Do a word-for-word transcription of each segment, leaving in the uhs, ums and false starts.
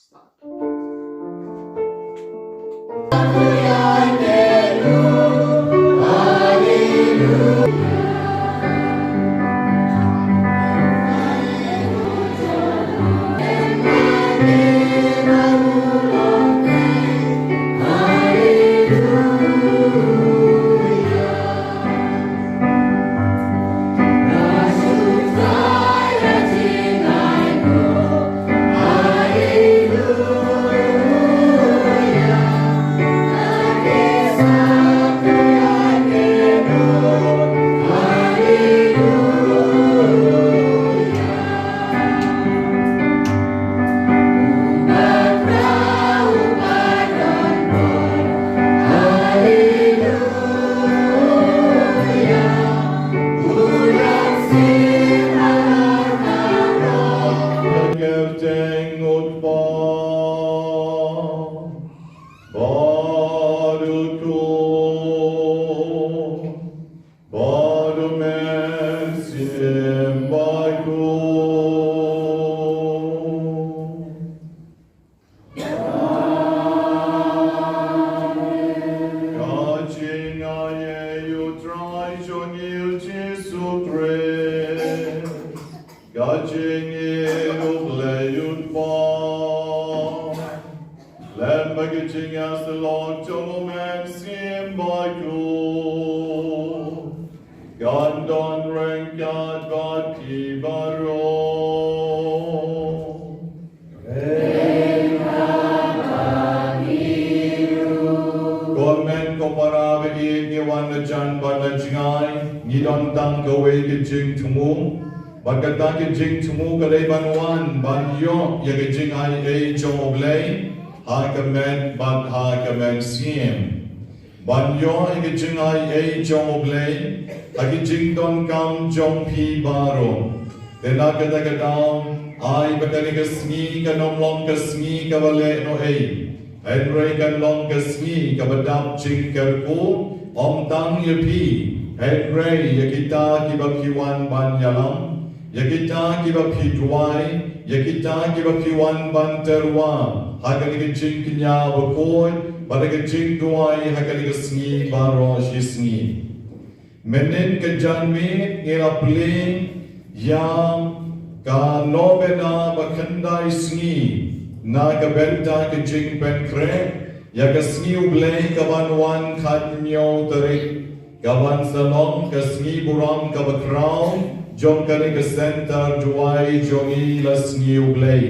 Ka jingïeit U Trai jong ngi U Jisu Khrist, ka jingïeit U Blei U Kpa, lem bad ka jingïasyllok jong U Mynsiem Bakhuid, kan don ryngkat bad phi baroh. Ko hynmen ko para ba ïeit, ngi wan la jan bad la jngai, ngi don tang kawei ka jingthmu. Bad kata ka jingthmu ka dei ban wan ban ïoh ïa ka jingaiei jong U Blei ha ka met bad ha ka mynsiem. Ban ïoh ïa ka jingaiei jong U Blei ha ka jingdonkam jong phi baroh. Te na kata ka daw, ai ba kane ka sngi kan ym long ka sngi kaba lehnohei, hynrei kan long ka sngi kaba dap jingkyrkhu, ym tang ïa phi, hynrei ïa kita kiba phi wan ban ïalam, ïa kita kiba phi duwai, ïa kita kiba phi wan ban tyrwa ha kane ka jingkñia bakhuid bad ha ka jingduwai ha kane ka sngi baroh shi sngi. Mynnin ka janmiet ngi la plie ïa ka nobena ba khyndai sngi na ka bynta ka jingpynkhreh ïa ka sngi U Blei kaban wan khathynñiew tarik, kaban sa long ka sngi burom kaba khraw jong kane ka center duwai jong ngi la Sngi U Blei.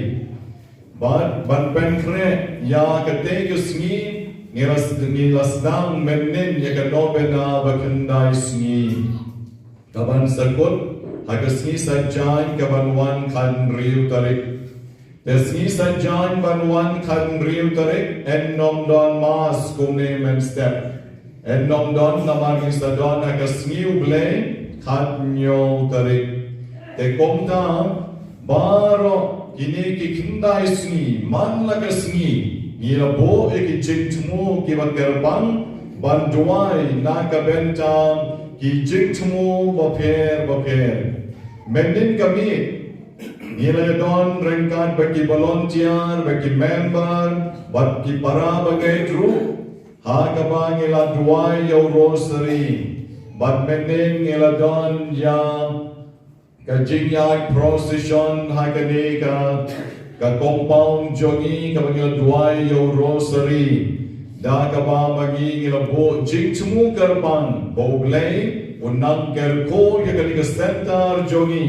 Bad ban pynkhreh ïa kata ka sngi, ngi la, ngi la sdang mynnin ïa ka nobena ba khyndai sngi, kaban sa kut ha ka Sngi Saitjaiñ kaban wan khathynriew tarik. Te Sngi Saitjaiñ ban wan khathynriew tarik yn ym don mass kumne mynstep. Yn ym don namar ngin sa don ha ka Sngi U Blei khathynñiew tarik. Te kumta baroh kine ki khyndai sngi man la ka sngi ngi la buh ïa ki jingthmu kiba kyrpang ban duwai na ka bynta ki jingthmu bapher bapher. Mynnin ka miet ngi la ïadon ryngkat bad ki volunteer, bad ki member, bad ki para bangeit ruh, ha kaba ngi la duwai ïa u rosary. Bad mynnin ngi la don ïa ka jingïaid procession ha kane ka, ka compound jong ngi kaba ngi la duwai ïa u rosary. Da kaba ma ngi ngi la buh jingthmu kyrpang ba U Blei un nang kyrkhu ïa kane ka center jong ngi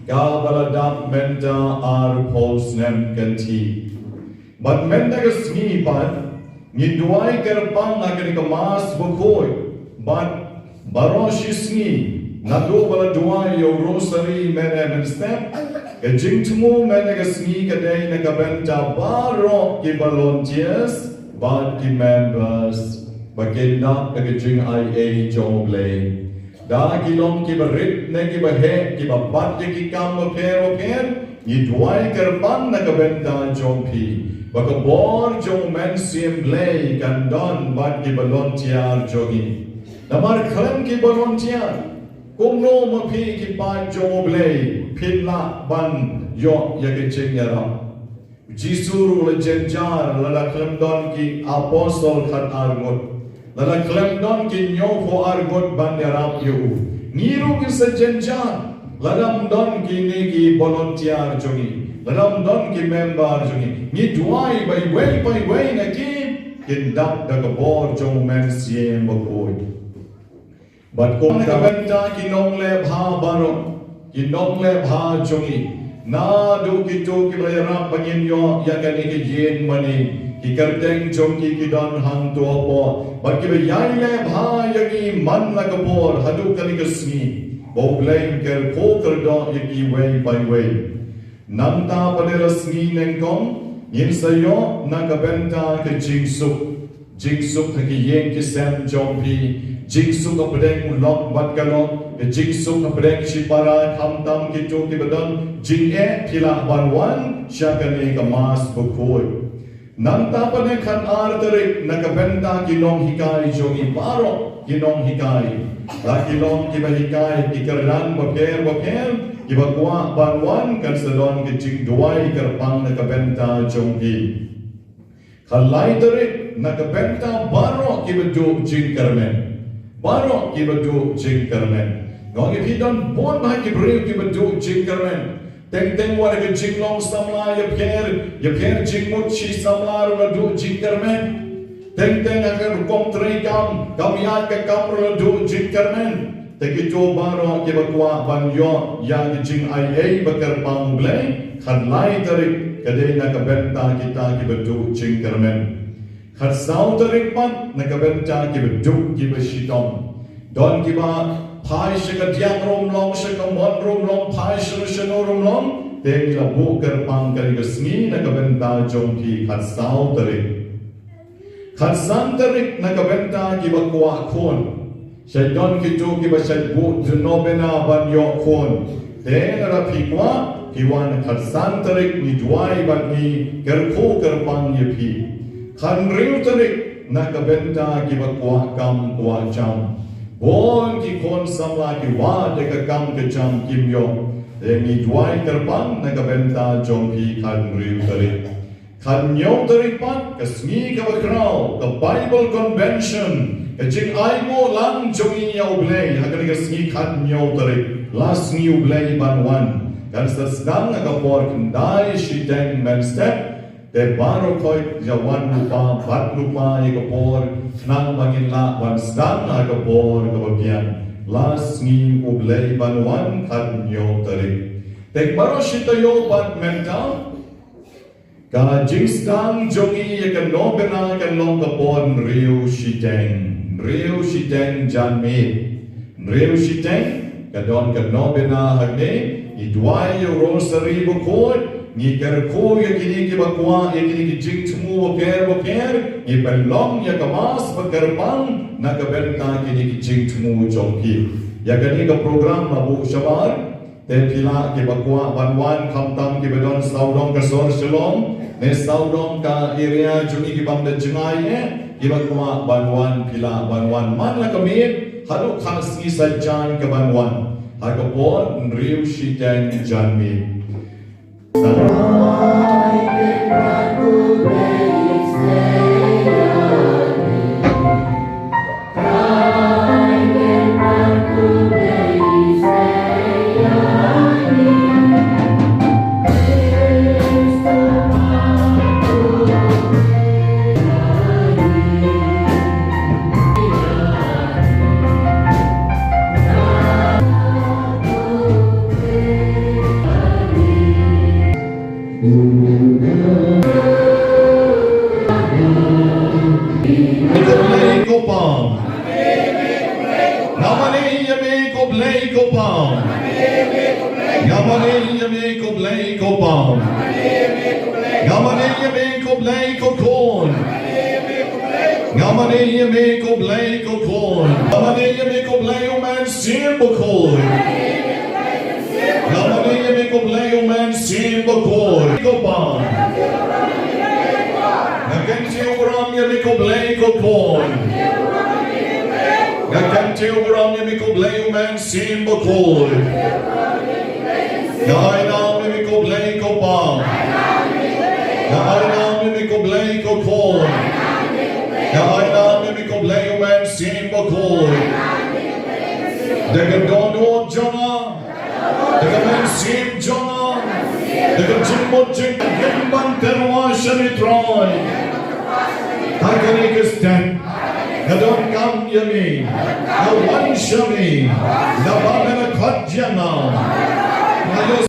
kaba la dap mynta arphew snem kynthih. Bad mynta ka sngi pat ngin duwai kyrpang ha kane ka mass bakhuid bad baroh shi sngi naduh ba la duwai ïa u rosary mynne mynstep. Ka jingthmu mynta ka sngi ka dei na ka bynta baroh ki volunteers bad ki members ba kin dap da ka jingaiei jong U Blei. Da ki long kiba rit ne kiba heh, kiba bat ïa ki kam bapher bapher, ngi duwai kyrpang na ka bynta jong phi ba ka bor jong U Mynsiem Blei kan don bad ki volunteer jong ngi. Namar khlem ki volunteer, kumno ma phi ki paid jong U Blei phin lah ban ïoh ïa ka jingïarap? Jisu ruh u la jynjar lada khlem don ki apostol khat ar ngut, lada khlem don ki hynñiewphew ar ngut ban ïarap ïa u. Ngi ruh ngin sa jynjar lada ym don kine ki volunteer jong ngi, lada ym don ki member jong ngi. Ngi duwai ba iwei pa iwei na ki kin dap da ka bor jong u Mynsiem Bakhuid. Bad kum na ka bynta ki nongleh bha baroh, ki nongleh bha jong ngi, naduh kito kiba la ïarap ba ngin ïoh ïa kane ka ïing mane, ki kyrteng jong ki ki don hangto hapoh, bad kiba ïai leh bha ïa ngi man la ka por haduh kane ka sngi, ba U Blei un kyrkhu kyrdoh ïa kiwei pa iwei. Nangta pat ha la sngi nyngkong ngin sa ïoh na ka bynta ka jingsuk. Jingsuk ha ki ïing ki sem jong phi. Jingsuk hapdeng u lok bad ka lok. Ka jingsuk hapdeng shipara, khamtam kito kiba don jingeh, phi lah ban wan sha kane ka Mass Bakhuid. Nangta pat ha ka khatar tarik na ka bynta ki nonghikai jong ngi baroh, ki nonghikai. La ki long kiba hikai ki kyrdan bapher bapher, kiba kwah ban wan, kan sa don ka jingduwai kyrpang na ka bynta jong ki. Khatlai tarik na ka bynta baroh kiba duh jingkyrmen. Baroh kiba duh jingkyrmen. Nga ong ïa phi, don bun bha ki briew kiba duh jingkyrmen. Teng teng wat ha ka jinglong samla ïapher, ïapher jingmut shi samla ruh la duh jingkyrmen. Teng teng ha ka rukom treikam, kam ïaid ka kam ruh la duh jingkyrmen. Te kito baroh kiba kwah ban ïoh ïa ka jingaiei ba kyrpang U Blei, khatlai tarik ka dei na ka bynta kita kiba duh jingkyrmen. Khatsaw tarik pat na ka bynta kiba duh kiba shitom. Don kiba phai sha ka diang ruh ym long, sha ka mon ruh ym long, phai shano shano ruh ym long. Te ngi la buh kyrpang kane ka sngi na ka bynta jong ki, khatsaw tarik. Khatsan tarik na ka bynta kiba kwah khun. Shait don kito kiba shait buh novena ban ïoh khun. Te lada phi kwah, phi wan khatsan tarik, ngi duwai bad ngi kyrkhu kyrpang ïa phi. Khathynriew tarik na ka bynta kiba kwah kam kwah jam. Bun ki khun samla ki wad ïa ka kam ka jam kim ïoh. Te ngi duwai kyrpang na ka bynta jong phi khathynriew tarik. Khathynñiew tarik pat, ka sngi kaba khraw, ka Bible Convention, ka jingainguh lang jong ngi ïa U Blei ha kane ka sngi khathynñiew tarik, la sngi U Blei ban wan. Kan sa sdang ha ka por khyndai shiteng mynstep. Te baroh khoit ïa wan lypa, bat lypa ïa ka por, khnang ba ngin lah ban sdang ha ka por kaba biang, la sngi U Blei ban wan khathynñiew tarik. Te baroh shi taïew pat mynta ka jingsdang jong ngi ïa ka novena kan long ka por hynriew shiteng, hynriew shiteng janmiet. Hynriew shiteng ka don ka novena hangne, ngi duwai ïa u Rosary bakhuid, ngi kyrkhu ïa kine kiba kwah ïa kine ki jingthmu bapher bapher, ngi pynlong ïa ka Mass ba kyrpang na ka bynta kine ki jingthmu jong ki. Ïa kane ka program la buh shabar. Te phi lah kiba kwah ban wan, khamtam kiba don sawdong ka sor Shillong ne sawdong ka area jong ngi ki bym da jngai eh, kiba kwah ban wan phi lah ban wan man la ka miet haduh kha sngi saitjaiñ ka ban wan ha ka por hynriew shiteng janmiet. Ko Blei ko pam. Nga mane ïa me ko Blei ko pam. Nga mane ïa me ko Blei ko pam. Nga mane ïa me ko Blei ko khun. Nga mane ïa me ko Blei ko khun. Nga mane ïa me ko Blei u Mynsiem Bakhuid. Nga mane ïa me ko Blei u Mynsiem Bakhuid. Ko pam. Nga kyntiew burom ïa me ko Blei ko khun. Nga kyntiew burom ïa me ko Blei u Mynsiem Bakhuid. Nga ai nang ïa me ko Blei ko pam. Ai nam ïa me ko Blei ko Khun. Nga ai nam ïa me ko Blei U Mynsiem Bakhuid. Da ka dohnud jong nga, da ka mynsiem jong nga, da ka jingmut jingim ban tyrwa sha me Trai. Ha kane ka step nga donkam ïa me, nga wan sha me, naba me la khot ïa nga. Nga ïoh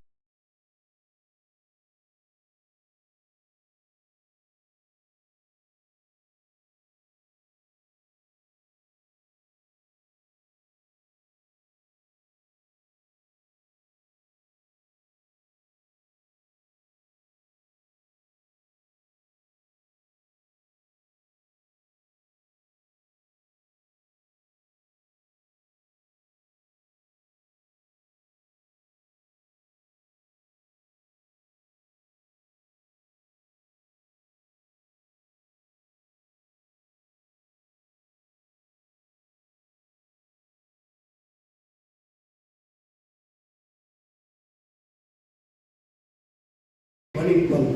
Banyngkong.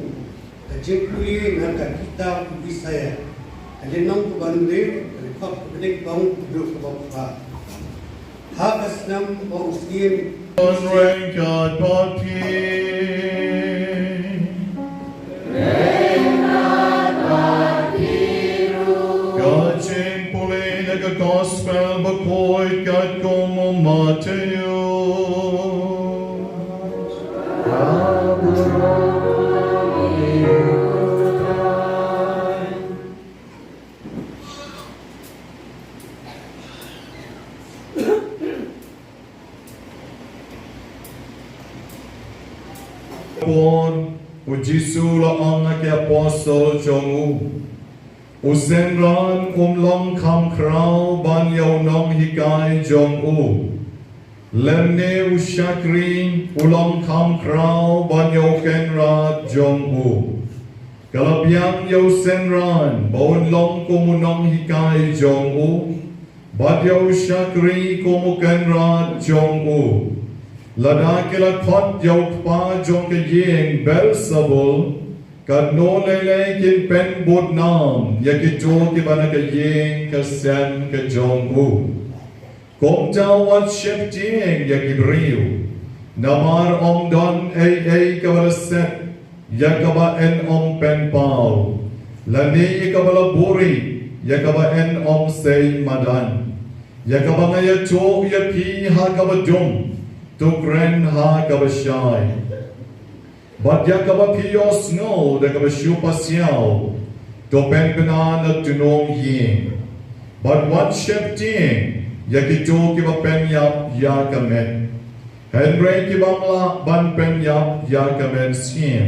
Ka jingpule na ka kitab u Isaïah. Ka lynnong kaba hynriew, ka dkhot kaba nyngkong haduh kaba phra. Ha ka snem ba u Syiem. Ryngkat bad phi. Ka jingpule na ka Gospel bakhuid katkum u Mathaios. Por, u Jisu u la ong ha ki apostol jong u, u synran um long kham khraw ban ïa u nonghikai jong u, lymne u shakri u long kham khraw ban ïa u kynrad jong u. Ka la biang ïa u synran ba un long kum u nonghikai jong u, bad ïa u shakri kum u kynrad jong u. Lada ki la khot ïa u kpa jong ka ïing Belsebul, katno lei lei kin pynbud nam ïa kito kiba na ka ïing ka sem ka jong u. Kumta wat sheptieng ïa ki briew, namar ym don ei ei kaba la set ïa kaba yn ym pynpaw, lane ïa kaba la buhrieh ïa kaba yn ym sei madan. Ïa kaba nga ïathuh ïa phi ha kaba dum, to kren ha kaba shai. Bad ïa kaba phi ïohsngew da kaba shu pasiaw, to pynbna na tnum ïing. Bad wat sheptieng ïa kito kiba pynïap ïa ka met, hynrei ki bym lah ban pynïap ïa ka mynsiem.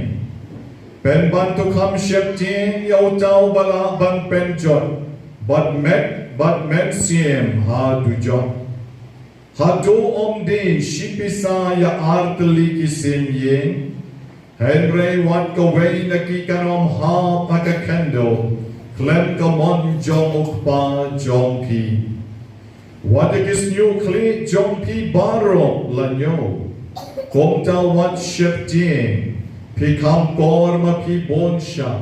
Pynban to kham sheptieng ïa uta uba lah ban pynjot, bad met bad mynsiem ha dujok. Hato ym dei shi pisa ïa ar tylli ki sim ïing? Hynrei wat kawei na ki kan ym hap ha ka khyndew khlem ka mon jong u kpa jong phi. Wat ïa ki shñiuh khlieh jong phi baroh la ñiew. Kumta wat sheptieng, phi kham kor ma phi bun shah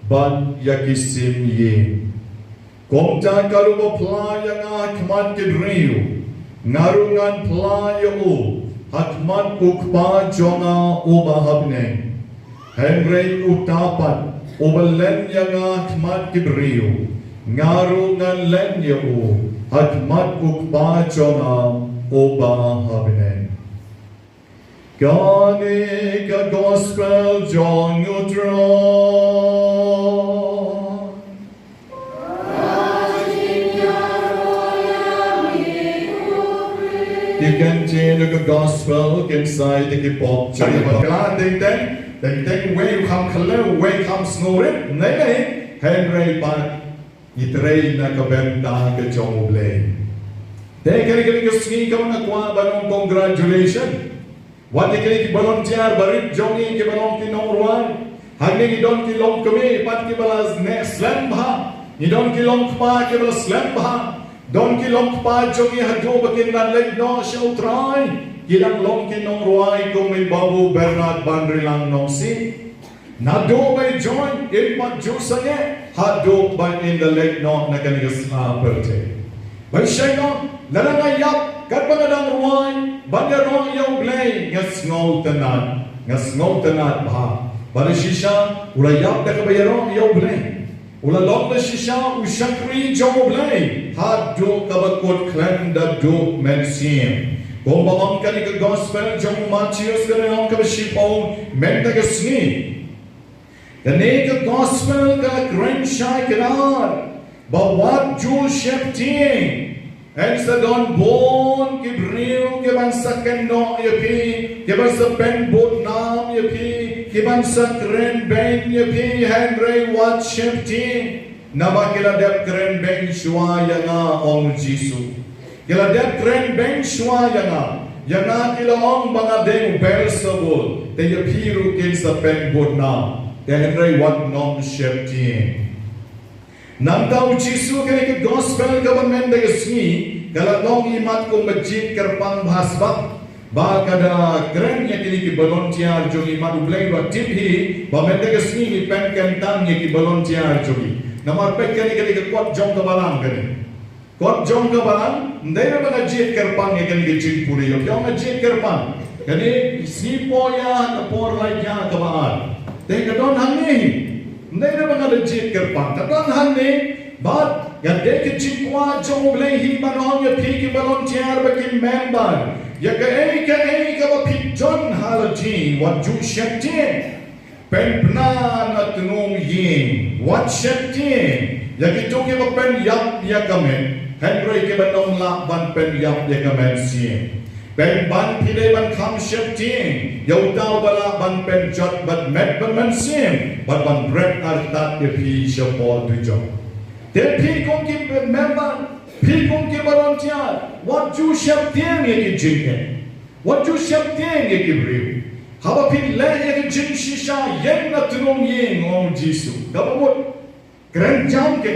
ban ïa ki sim ïing. Kumta ka ruh ba phla ïa nga ha khmat ki briew, nga ruh ngan phla ïa u ha khmat u Kpa jong nga uba ha bneng. Hynrei uta pat uba len ïa nga ha khmat ki briew, nga ruh ngan len ïa u ha khmat u Kpa jong nga uba ha bneng. Kane ka gospel jong u Trai. Ki kyntien ka gospel kin sa ïa ki pop jong u. Kla teng teng, teng teng wei u kham khlem, wei kham sngewrit, nei nei, hynrei pat ngi trei na ka bynta ka jong U Blei. Te kane ka dei ka sngi kaba nga kwah ban ong congratulation. Wat ïa kine ki volunteer barit jong ngi kiba long ki nongrwai. Hangne ngi don ki longkmie pat kiba la neh slem bha. Ngi don ki longkpa kiba la slem bha. Don ki longkpa jong ngi haduh ba kin nang leit noh sha U Trai, ki dang long ki nongrwai kum i Babu Bernard Banrilang Nongsiej. Naduh ba i join, in pat ju sangeh haduh ba in da leit noh na kane ka sla pyrthei. Ba i shai noh, lada nga ïap katba nga dang rwai ban ïaroh ïa U Blei, nga sngewtynnat, nga sngewtynnat bha. Ba da shisha u la ïap da kaba ïaroh ïa U Blei. U la long da shisha u shakri jong U Blei haduh kaba kut khlem da duh mynsiem. Kumba ong kane ka gospel jong u Mathaios, kane ka lynnong kaba shiphew, mynta ka sngi. Kane ka gospel ka kren shai kdar ba wat ju sheptieng. Yn sa don bun ki briew kiban sa kynnoh ïa phi, kiban sa pynbud nam ïa phi, kiban sa kren beiñ ïa phi, hynrei wat sheptieng. Naba ki la dep kren beiñ shuwa ïa nga, ong Jisu. Ki la dep kren beiñ shuwa ïa nga. Ïa nga ki la ong ba nga dei u Beelzebul, te ïa phi ruh kin sa pynbud nam. Te hynrei wat nym sheptieng. Nangta u Jisu, kane ka gospel kaba mynta ka sngi ka la long imat kum ba jied kyrpang bha sbak. Ba ka da kren ïa kine ki volunteer jong i, imat U Blei u la tip hi ba mynta ka sngi ngi pynkyntang ïa ki volunteer jong i. Namar peit kane, kane ka kot jong ka balang kane. Kot jong ka balang, ym dei ba nga jied kyrpang ïa kane ka jingpule, ïoh nga jied kyrpang. Kane sngi poi ïa ka por lai ïa kaba ar. Te ka don hangne hi. Ym dei ba nga da jied kyrpang, ka don hangne. Bad ka dei ka jingkwah jong U Blei hi ban ong ïa phi ki volunteer bad ki member, ïa kaei kaei kaba phi don ha la jong, wat ju sheptieng. Pynbna na tnum ïing, wat sheptieng. Ïa kito kiba pynïap ïa ka met, hynrei kiba nym lah ban pynïap ïa ka mynsiem. Pynban phi dei ban kham sheptieng ïa uta uba lah ban pynjot bad met bad mynsiem bad ban bret artat ïa phi shapoh dujok. Te phi kum ki member, phi kum ki volunteer, wat ju sheptieng ïa ki jingeh. Wat ju sheptieng ïa ki briew. Haba phi leh ïa ki jingshisha, ïeng na tnum ïing, ong Jisu. Kaba mut, kren jam ki,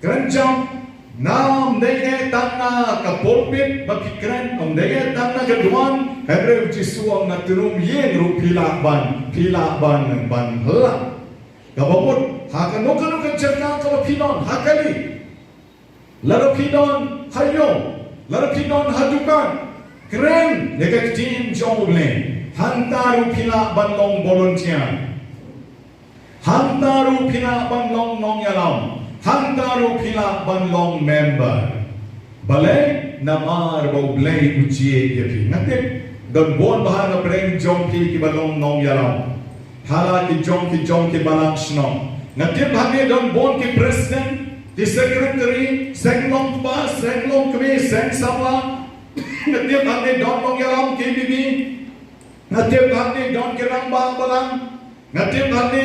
kren jam. Ym dei eh tang na ka pulpit ba phi kren, ym dei eh tang na ka duwan, hynrei u Jisu u ong na tnum ïing ruh phi lah ban, phi lah ban, ban hla. Kaba mut, ha kano kano ka jaka kaba phi don, ha kali. Lada phi don ha ïew, lada phi don ha dukan, kren ïa ka ktien jong U Blei. Hangta ruh phi lah ban long volunteer. Hangta ruh phi lah ban long nongïalam. Hangta ruh phi lah ban long member. Balei? Namar ba U Blei u jied ïa phi. Nga tip don bun bha na pdeng jong phi kiba long nongïalam. Ha la ki jong ki jong ki balang shnong. Nga tip hangne don bun ki president, ki secretary, seng long kpa, seng long kmie, seng samla. Nga tip hangne don nongïalam K B B. Nga tip hangne don ki rangbah balang. Nga tip hangne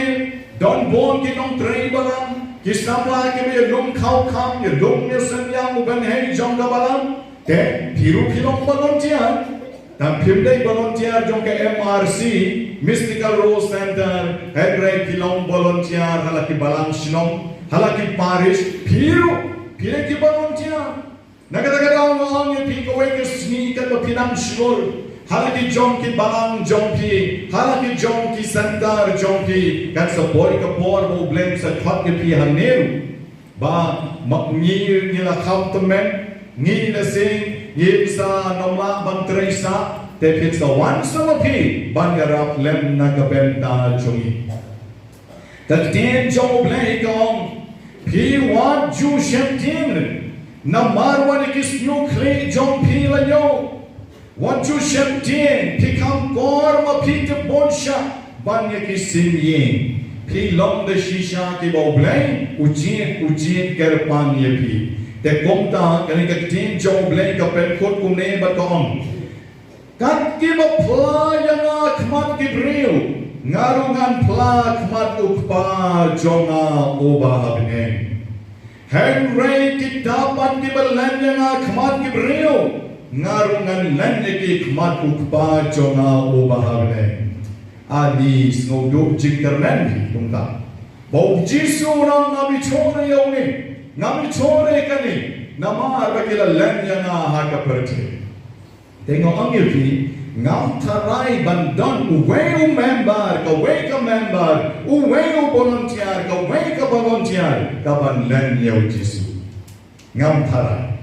don bun ki nongtrei balang, ki samla kiba ïalum khaw kham, ïalum ïa synñiang u bynhei jong ka balang. Te phi ruh phi long volunteer. Tang phim dei volunteer jong ka M R C, Mystical Rose Center, hynrei phi long volunteer ha la ki balang shnong, ha la ki parish, phi ruh phi dei ki volunteer. Na kata ka daw nga ong ïa phi, kawei ka sngi katba phi dang shlur ha la ki jong ki balang jong phi, ha la ki jong ki center jong phi, kan sa poi ka por ba U Blei un sa khot ïa phi hangne ruh. Ba ma ngi, ngi la kham tymmen, ngi la sing, ngim sa nym lah ban trei sah, te phin sa wan sa ma phi ban ïarap lem na ka bynta jong ngi. Ka ktien jong U Blei ka ong, phi wat ju sheptieng re, namar wat ïa ki sniewkhlieh jong phi la ïew. Wat ju sheptieng, phi kham kor ma phi te bun shah ban ïa ki sim ïing. Phi long da shisha kiba U Blei u jied, u jied kyrpang ïa phi. Te kumta kane ka ktien jong U Blei ka pynkut kumne bad ka ong, kat kiba phla ïa nga ha khmat ki briew, nga ruh ngan phla ha khmat U Kpa jong nga uba ha bneng. Hynrei kita pat kiba len ïa nga ha khmat ki briew, nga ruh ngan len ïa ki ha khmat U Kpa jong nga uba ha bneng. Ani sngewduh jingkyrmen hi kumta. Ba U Jisu u ong, ngam ïoh re ïa une, ngam ïoh re ïa kane, namar ba ki la len ïa nga ha ka pyrthei. Te nga ong ïa phi, Ngam tharai ban don uwei u member, kawei ka member, uwei u volunteer, kawei ka volunteer, kaban len ïa u Jisu. Ngam tharai.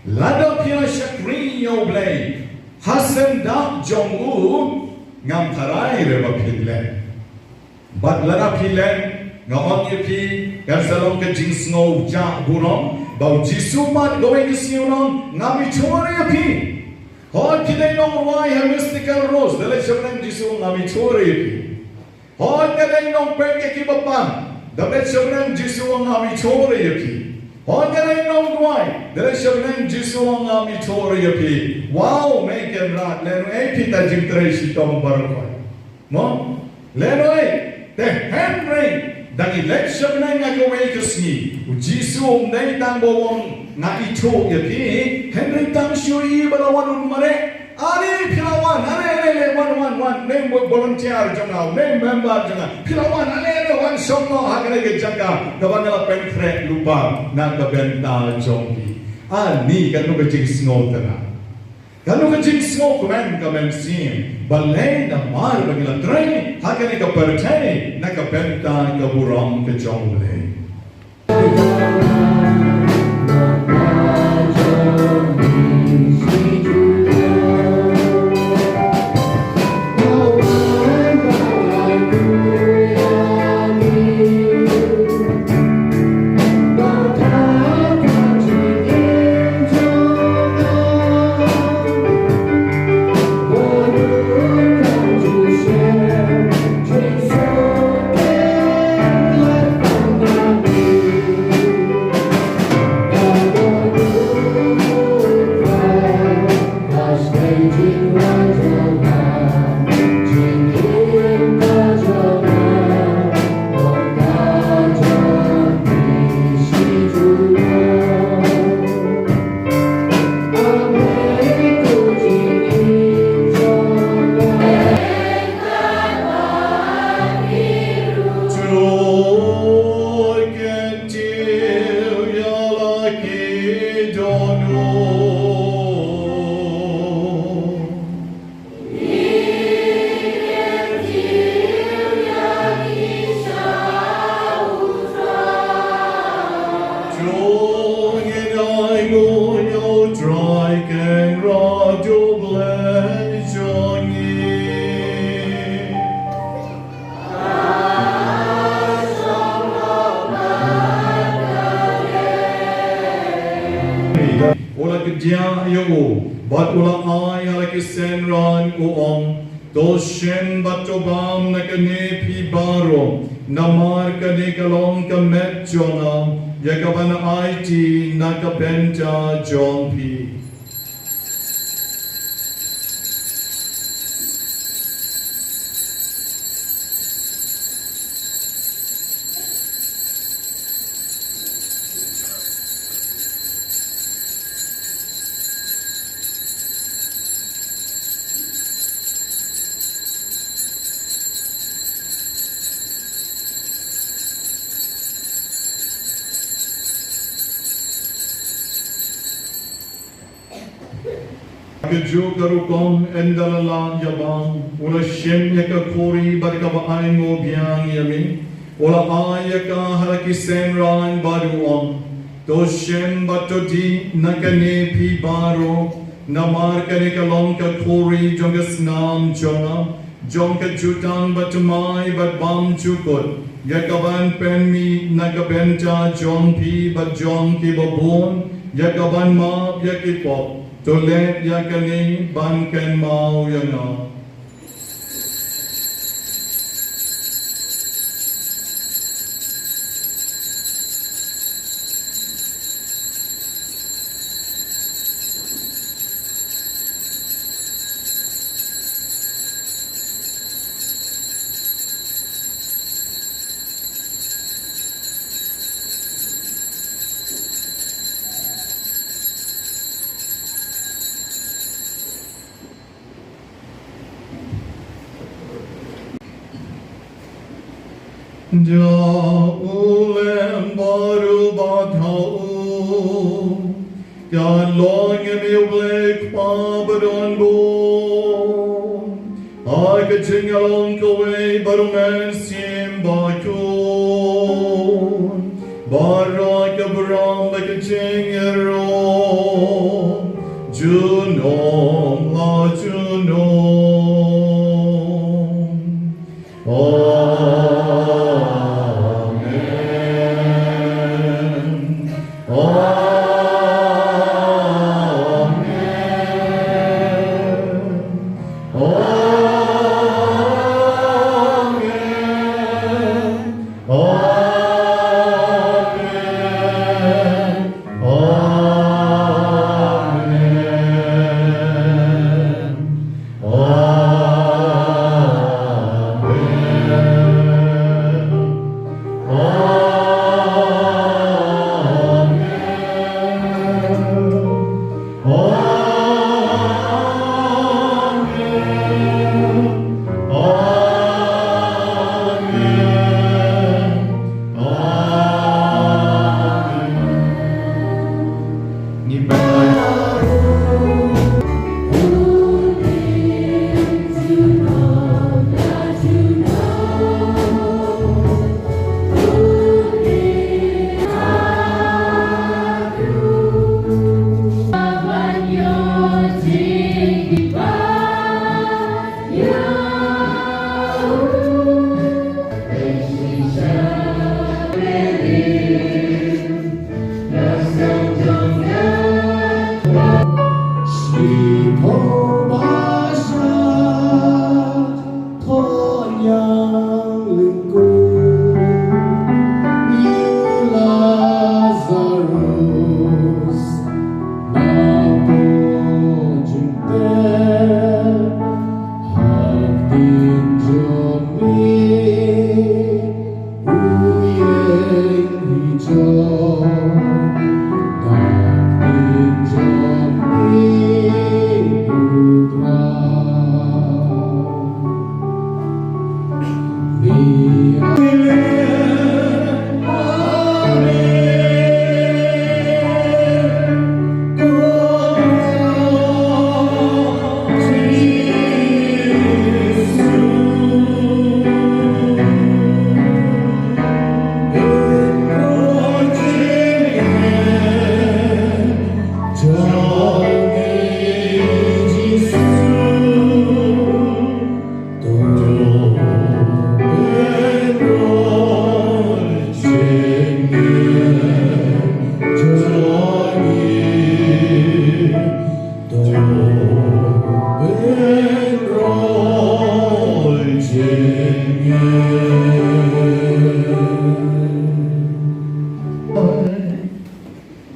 Lada phi la shakri ïa u Blei ha sendap jong u, ngam tharai re ba phin len. Bad lada phi len, nga ong ïa phi, kan sa long ka jingsngew jah burom, ba u Jisu pat kawei ka sngi u ong, ngam ïathuh ïa phi. Hooid, ki dei nongrwai ha Mystical Rose, da leit sha bneng, Jisu, ngam ïathuh ïa phi. Hooid, ka dei nongpeit ïa kiba pang, da leit sha bneng, Jisu, ngam ïathuh ïa phi. Hooid, ka dei nongduwai, da leit sha bneng, Jisu, ngam ïathuh ïa phi. Wow, Mei Kynrad, lehnohei phi ta jingtrei shitom baroh. Mo? Lehnohei, te hynrei, da ngi leit sha bneng ha kawei ka sngi, u Jisu um dei tang ba u ong, nga ithuh ïa phi, hynrei tang shu i ba la wan un mareh. Ani, phi la wan, ale, ale, ale, wan, wan, wan, ne volunteer jong nga, ne member jong nga, phi la wan, ale, ale, wan shong noh ha kane ka jaka, kaba nga la pynkhreh lypa na ka bynta jong phi. Ani, katno ka jingsngew tynrai. Katno ka jingsngew kmen ka mynsiem, balei? Namar ba ngi la trei ha kane ka pyrthei na ka bynta ka burom ka jong U Blei. U la kdiah ïa u, bad u la ai ha la ki synran, u ong, to shim bad to bam na kane phi baroh, namar kane ka long ka met jong nga, ïa kaban aiti na ka bynta jong phi. Kajuh ka rukom, ynda la lah ïa bam, u la shim ïa ka khuri bad kaba ainguh biang ïa me, u la ai ïa ka ha la ki synran bad u ong, to shim bad to dih na kane phi baroh, namar kane ka long ka khuri jong ka snam jong nga, jong ka jutang bad thymmai bad bymjukut, ïa kaban pynmih na ka bynta jong phi bad jong kiba bun, ïa kaban map ïa ki pop. To leh ïa kane ban kynmaw ïa nga. Da u lem bad u bathaw, kan long ïa me U Blei Kpa badonbor. Long kawei baroh mynsiem bakhuid, baroh ka burom bad ka jingïaroh junom la junom. Amen. Amen. Amen. Amen. Amen. Amen. Amen. Amen. Amen. Amen. Amen. Ngi pynlait.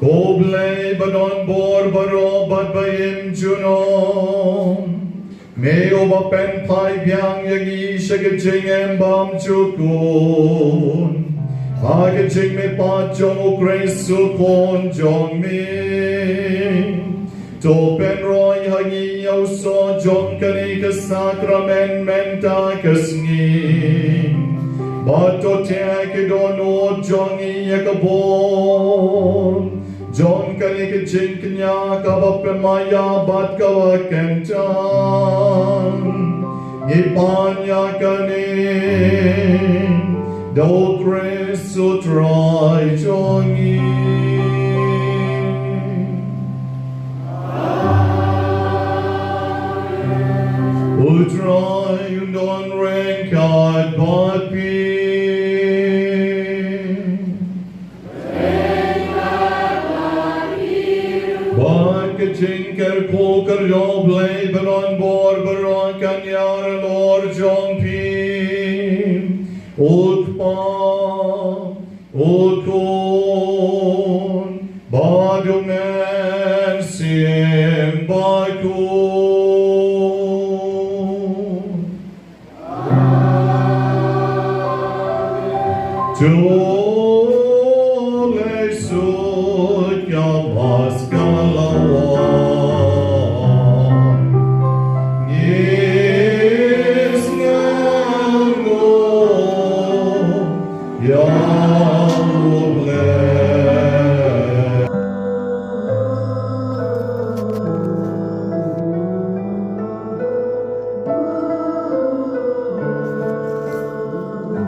Ko Blei ba don bor baroh bad ba im junom, me uba pynphai biang ïa ngi sha ka jingim bymjukut ha ka jingmihpat jong U Khrist U Khun jong me. To pynroi ha ngi ïa u soh jong kane ka sakramen mynta ka sngi, bad to teh ki dohnud jong ngi ïa ka bor jong kane ka jingkñia kaba pynmaïa bad kaba kyntang. Ngi pan ïa kane da U Khrist U Trai jong ngi. U Trai un don ryngkat bad phi. Bad ka jingkyrkhu ka jong U Blei ba don bor baroh kan ïarap halor jong phi. U Kpa, U Khun, bad U Mynsiem Bakhuid. To leit sha ka Paskha la wan. Ngin sngewthuh ïa